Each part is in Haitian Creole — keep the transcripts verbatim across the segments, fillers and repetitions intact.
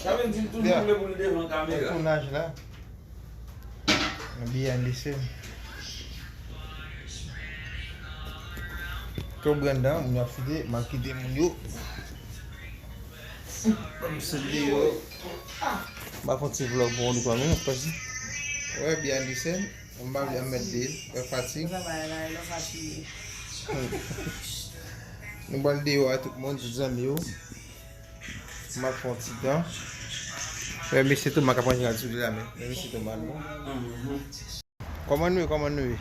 Sa vle di l toujou vle pou l devan kamera. Tounaj la. Behind the scene. Tou Brendan, moun yo ap fite, m ap kite moun yo. Ban m sot deyò. M ap fè yon ti vlog pou yon de twa minit, pase. Wè, behind the scene. M pa vle anmède l, wè fatig. Travay la, lè fatige. Nou pral deyò a tout moun, tout zanmi yo. M ap fè yon ti tan. Wè, mesye Toma k ap manje gad sou li la, men. Wè, mesye Toma, non? Kòman nou ye, kòman nou ye?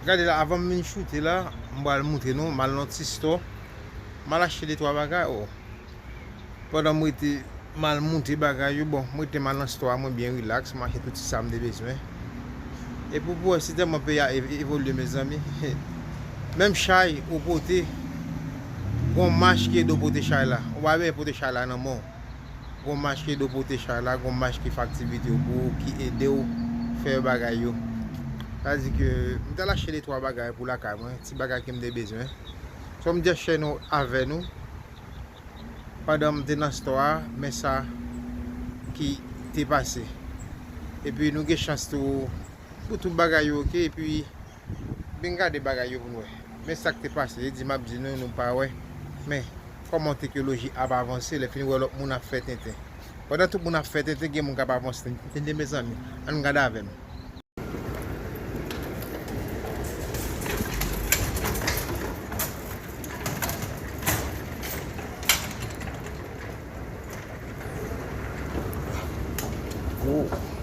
Gade la, avan m vin choute la, m pral montre nou, m al nan ti store. M al achte de twa bagay, o. Pandan m rete, m al monte bagay yo, bon, m rete m al nan store a, mwen byen rilaks, m achte tout ti sa m te bezwen. Epi w pou wè si tèlman peyi a ev-, evolye, mezanmi. Menm chay ou pote, gon mach ki ede w pote chay la. Ou pa bezwen pote chay la nan men w. Gon mach ki ede w pote chay la, gon mach ki fè aktivite w pou ou, ki ede w fè bagay yo. Sa di ke m t al achte de twa bagay pou lakay mwen, ti bagay ke m te bezwen. So m just share nou avè nou. Pandan m te nan store a, men sa ki te pase. Epi nou gen chans tou pou tout bagay yo oke, epi vin gade bagay yo pou n wè. Men sa k te pase, li di m ap di nou, nou pa wè. Men, kòman teknoloji ap avanse, lè fini wè lòt moun ap fè tenten. Pandan tout moun ap fè tenten, gen moun k ap avanse tenten, mezanmi. Ann gade avè m. Oh.